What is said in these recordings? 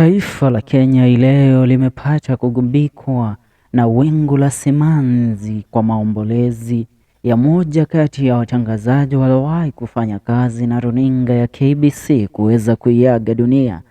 Taifa la Kenya leo limepata kugubikwa na wingu la simanzi kwa maombolezi ya moja kati ya watangazaji waliowahi kufanya kazi na runinga ya KBC kuweza kuiaga dunia.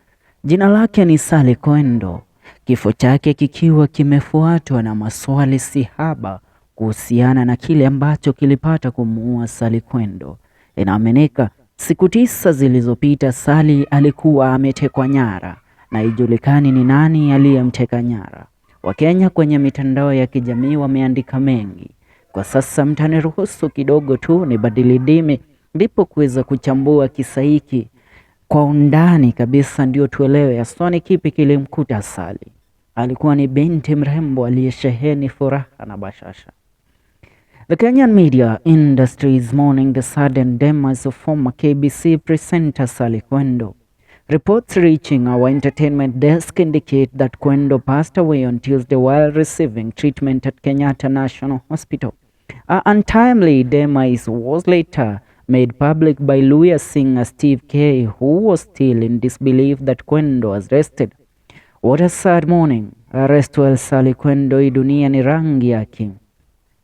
Jina lake ni Sally Kwendo, kifo chake kikiwa kimefuatwa na maswali si haba kuhusiana na kile ambacho kilipata kumuua Sally Kwendo. Inaaminika siku 9 zilizopita Sally alikuwa ametekwa nyara na haijulikani ni nani aliyemteka nyara. Wakenya kwenye mitandao ya kijamii wameandika mengi. Kwa sasa mtaniruhusu kidogo tu nibadili dimi ndipo kuweza kuchambua kisa hiki kwa undani kabisa, ndio tuelewe haswa ni kipi kilimkuta Sally. Alikuwa ni binti mrembo aliyesheheni furaha na bashasha. The Kenyan media industry is mourning the sudden demise of former KBC presenter Sally Kwendo. Reports reaching our entertainment desk indicate that Kwendo passed away on Tuesday while receiving treatment at Kenyatta National Hospital. Her untimely demise was later made public by Luhya singer Steve K, who was still in disbelief that Kwendo was arrested. What a sad morning. Rest well, Sally Kwendo. Hii dunia ni rangi yake,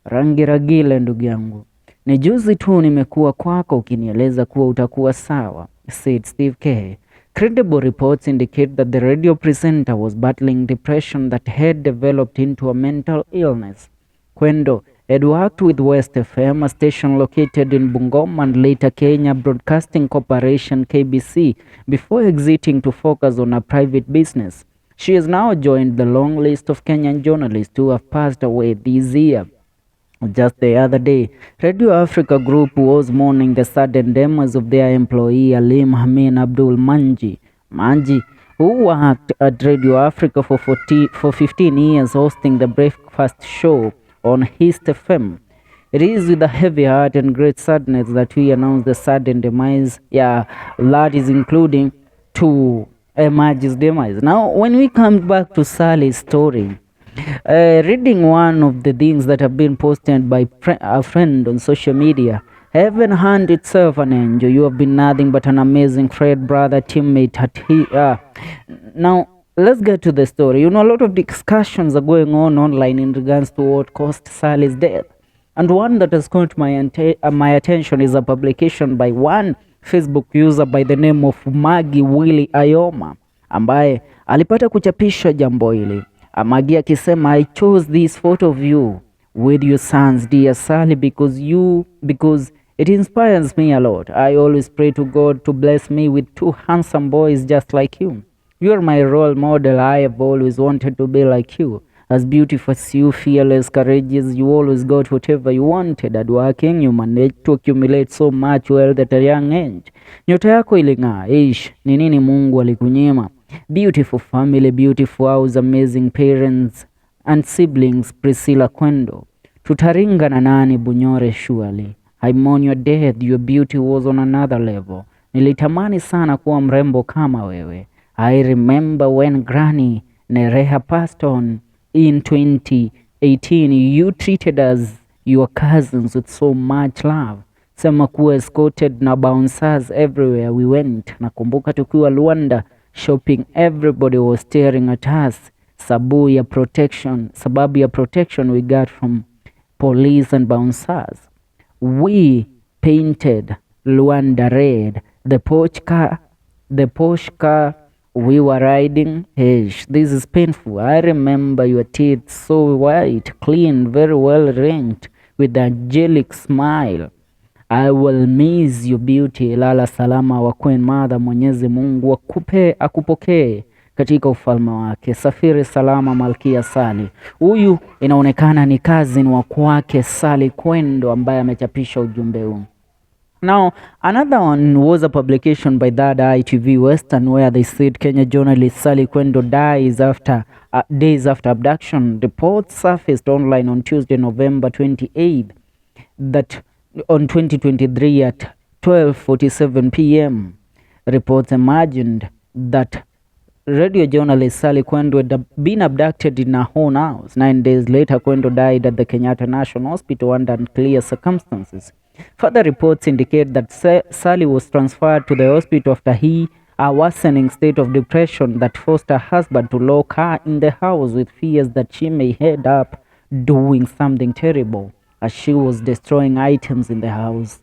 rangi ragile, ndugu yangu. Ni juzi tu nimekuwa kwako ukinieleza kuwa utakuwa sawa, said Steve K. Credible reports indicate that the radio presenter was battling depression that had developed into a mental illness. Kwendo had worked with West FM, a station located in Bungoma, and later Kenya Broadcasting Corporation, KBC, before exiting to focus on a private business. She has now joined the long list of Kenyan journalists who have passed away this year. Just the other day, Radio Africa Group was mourning the sudden demise of their employee Alim Hamin Abdul Manji. Manji, who worked at Radio Africa for 15 years hosting the breakfast show on East FM. It is with a heavy heart and great sadness that we announce the sudden demise. Yeah, that is including to Manji's demise. Now, when we come back to Sally's story, reading one of the things that have been posted by a friend on social media, "Heaven hand itself an angel. You have been nothing but an amazing friend, brother, teammate." Now, let's get to the story. A lot of discussions are going on online in regards to what caused Sally's death. And one that has caught my attention is a publication by one Facebook user by the name of Maggie Willie Ayoma, ambaye alipata kuchapisha jambo hili. Maggie akisema, "I chose this photo of you with your sons, dear Sally, because it inspires me a lot. I always pray to God to bless me with two handsome boys just like you. You are my role model. I have always wanted to be like you. As beautiful as you, fearless, courageous, you always got whatever you wanted. At working, you managed to accumulate so much wealth at a young age. Nyota yako iling'aa. Ish, ni nini Mungu alikunyima? Beautiful family, beautiful house, amazing parents and siblings, Priscilla Kwendo. Tutaringa na nani Bunyore surely? I mourn your death, your beauty was on another level. Nilitamani sana kuwa mrembo kama wewe. I remember when Granny Nereha passed on in 2018, you treated us, your cousins, with so much love. Sema kuwa escorted na bouncers everywhere we went. Nakumbuka tukiwa Luanda shopping, everybody was staring at us. Sababu ya protection we got from police and bouncers. We painted Luanda red. The Porsche car we were riding. Hey, this is painful. I remember your teeth so white, clean, very well arranged, with angelic smile. I will miss your beauty. Lala salama wa Queen Mother. Mwenyezi Mungu akupe akupokee katika ufalme wake. Safiri salama, Malkia Sally." Huyu inaonekana ni cousin wa kwake Sally Kwendo ambaye amechapisha ujumbe huu. Now, another one was a publication by Third Eye TV Western where they said Kenya journalist Sally Kwendo dies after days after abduction. Reports surfaced online on Tuesday, November 28th, that on 2023 at 12:47 p.m. Reports emerged that radio journalist Sally Kwendo had been abducted in her own house. 9 days later, Kwendo died at the Kenyatta National Hospital under unclear circumstances. Further reports indicate that Sally was transferred to the hospital after he A worsening state of depression that forced her husband to lock her in the house with fears that she may end up doing something terrible as she was destroying items in the house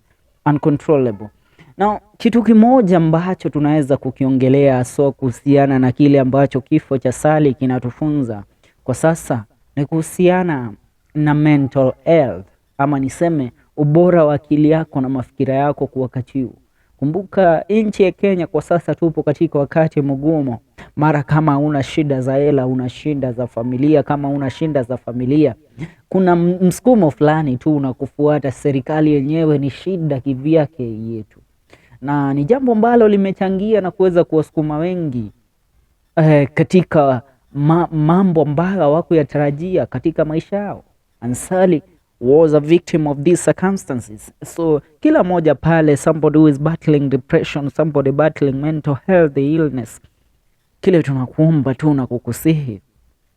uncontrollable. Now, kitu kimoja ambacho tunaweza kukiongelea so kuhusiana na kile ambacho kifo cha Sally kinatufunza kwa sasa ni kuhusiana na mental health, ama niseme ubora wa akili yako na mafikira yako kwa wakati huu. Kumbuka nchi ya Kenya kwa sasa tupo katika wakati mgumu. Mara kama una shida za hela, una shida za familia, kama una shida za familia, kuna msukumo fulani tu unakufuata. Serikali yenyewe ni shida kivyake yetu, na ni jambo ambalo limechangia na kuweza kuwasukuma wengi katika mambo ambayo hawakuyatarajia katika maisha yao. And Sally was a victim of these circumstances. So kila moja pale, somebody who is battling depression, somebody battling mental health illness, kile tunakuomba tu na kukusihi,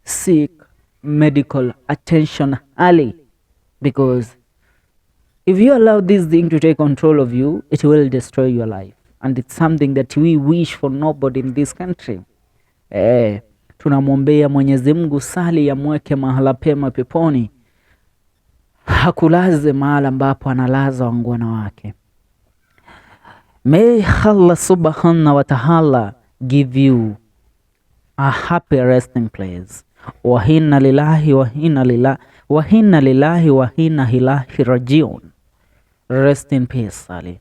seek medical attention early, because if you allow this thing to take control of you, it will destroy your life, and it's something that we wish for nobody in this country. Tunamwombea Mwenyezi Mungu Sally amweke mahala pema peponi, akulaze mahala ambapo analaza wangwana wake. May Allah subhanahu wa ta'ala give you a happy resting place. Wa inna lillahi wa inna lillahi wa inna ilaihi rajiun. Rest in peace, Sally.